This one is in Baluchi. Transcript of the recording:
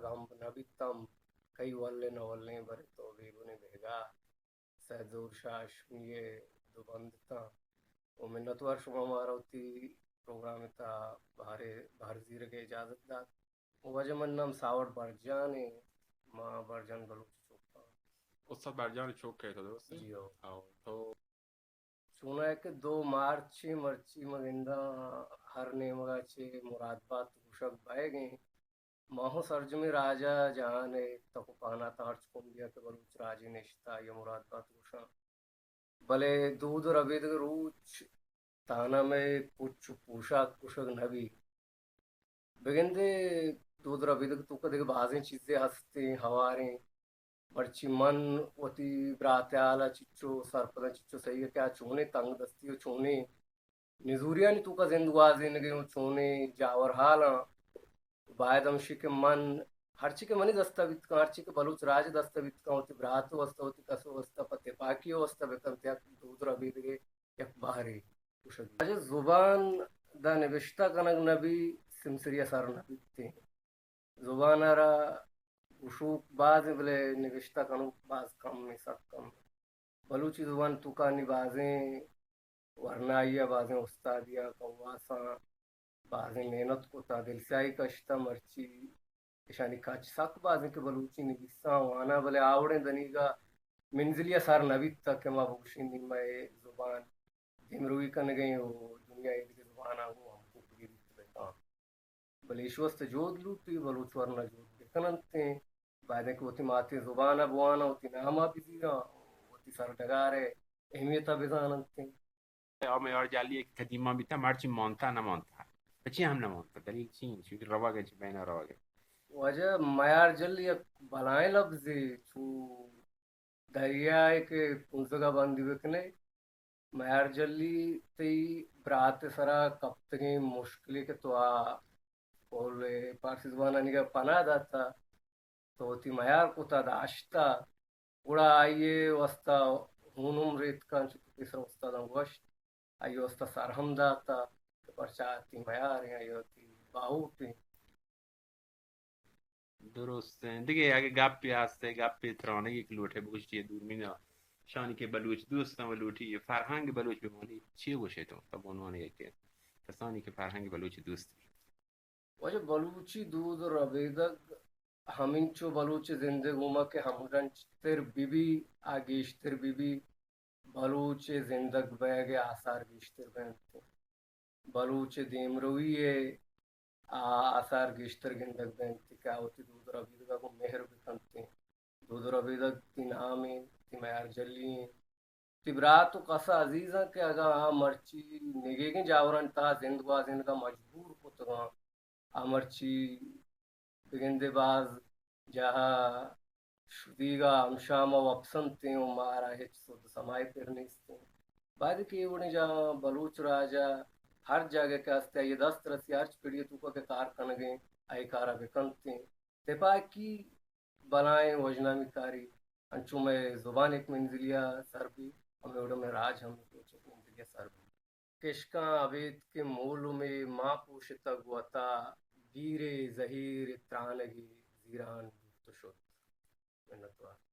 گمب نہ بیتم، کئی ولیں نہ ولیں برے تو بیگنے بیگا۔ سید ظہور شاہ ہاشمی ءِ دو بند اتاں۔ و منتوار شما مارا وتی پروگرام ءِ تہا بہرے، بہر زیرگ ءِ اجازت دات۔ و واجہ من نام ساوڑ برجان ایں، ما برجان بلوچ چوک آں۔ استاد برجان چوک ءِ تو، درست؟ جی ہو۔ ہو، تو چوناہا کہ دو مارچ ءَ مرچی ما گنداں ہر نیمگا چہ مراد بات گوشگ بئیگ ایں۔ ما ہوں سرجمیں راج ءَ جہان ءِ تک و پہناتاں ہرچ کنڈیا کہ بلوچ راجے نشتہ آئی ءَ مراد بات گوشاں۔ بلے دود و ربیدگ روچ تہنا مئے پچ و پوشاک گوشگ نہ بیت۔ بگندے دود ربیدگ توکا دگہ بازیں چیزے ہستیں، ہواریں۔ مرچی من وتی برات ءِ حالا چچو سرپداں، چچو سہی کہ آ چونیں تنگ دستی و چونیں نزوریانی توکا زند گوازینگیں و چونیں جاور حالاں۔ باید ہمشی کہ من ہرچی کہ منی دستا بیت کن، ہرچی کہ بلوچ راج دستا بیت کن، وتی برات واسطہ، وتی کس واسطہ، پہ تپاکی واسطہ بکنت، یک دود ربیدگے یک بہرے گوشگ بیت۔ واجہ زبان داں نبشتہ کنگ نہ بی، سمسری ءَ سر نہ بیتیں۔ زبان ءَ را گوشوک بازیں، بلے نبشتہ کنوک باز کم ایں، سک کم ایں۔ بلوچی زبان توکا نی بازیں ورنائی ءَ، بازیں استادی ءَ، کواساں بازیں محنت کتا، دلسیاہی کشتا، مرچی اشانی کچ سک بازیں کہ بلوچی نبیساں واناں، بلے آ وڑیں دنیگا منزلی ءَ سر نہ بیتگ کہ ما بگوشیں نی مئے زبان دیمروی کنگیں و دنیا ءِ دگہ زباناں گوں ہمکوپگی بیت بہ کن۔ بلے ایش واستہ جہد لوٹی، بلوچ ورنا جہد بکن انت، باید انت کہ وتی ماتیں زبان ءَ بواناں، وتی نام ءَ بزیراں، وتی سرڈگار ءِ اہمیت ءَ بزان انت۔ آ میار جلی ءَ کہ قدیما بیتا، مرچی مانتا نہ مانتا۔ پچی ہم نہ مانتا؟ دلیل چی انت؟ چوری روگ ءَ، چی بین ءَ روگ ءَ؟ واجہ میار جلی یک بلائیں لبزے، چو دریائے کہ کنزگا بندی بکنے، میار جلی تئی برات ءِ سرا کپتگیں مشکلے کہ تو آ قول پارسی زبانانیگا پناہ داتا، تو وتی میار کتا، داشتا، گڑا آئی ءِ واسطہ ہون ہم ریتکاں، چو کہ پیسر استاداں گوشت، آئی ءِ واسطہ سر ہم داتا کہ پرچا تئی میار ایں، آئی ءِ وتی باہوٹ ایں۔ درست ایں۔ دگہ اگہ گپے ہست، گپے ترانگی کہ لوٹے بگوش چی دورمینا، شانی کہ بلوچ دوستاں و لوٹی فرہنگ بلوچ بمانی، چی گوشے تو؟ تو بعنوان یک کسانی کہ فرہنگ بلوچ دوست بی۔ واجہ بلوچی دود و ربیدگ ہمینچو بلوچ زندگ اوما کہ ہمگرنچ تر بی بی، آ گیشتر بی بی، بلوچ ءِ زندگ بئیگ ءِ آثار گیشتر بنت۔ بلوچ ءِ دیمروی ءِ آ آثار گیشتر گندگ بنت کہ آ وتی دود ربیدگ ءَ گوں مہر بکنت۔ دود ربیدگ تئی نام ایں، تئی میار جلی ایں، تئی برات و کس ءَ عزیزاں کہ اگاں آ مرچی نگیگیں جاورانی تہا زند گوازینگ ءَ مجبور کتگاں، آ مرچی بگندے باز جاہ ءَ شدیگ ءَ ہمشام ءَ وپسنتیں و مارا ہچ سد سمائے پر نیستیں۔ باید کہ اے وڑیں جاہاں بلوچ راج ءَ ہر جاگہ کہ ہست آئی ءَ دست رسی، ہرچ پڑی ءِ توکا کہ کار کنگیں آئی کار ءَ بکنتیں۔ تپاکی بلائیں وژنامی کاری، انچو مئے زبان یک منزلی ءَ سر بی، ہمے وڑا مئے راج ہم یک روچ یک منزلی ءَ سر بی۔ کشکاں ابید کہ مولمے ماں پوشتگ وتا، بیرے زہیر ترانگے زیران بوت و شت۔ منتوار۔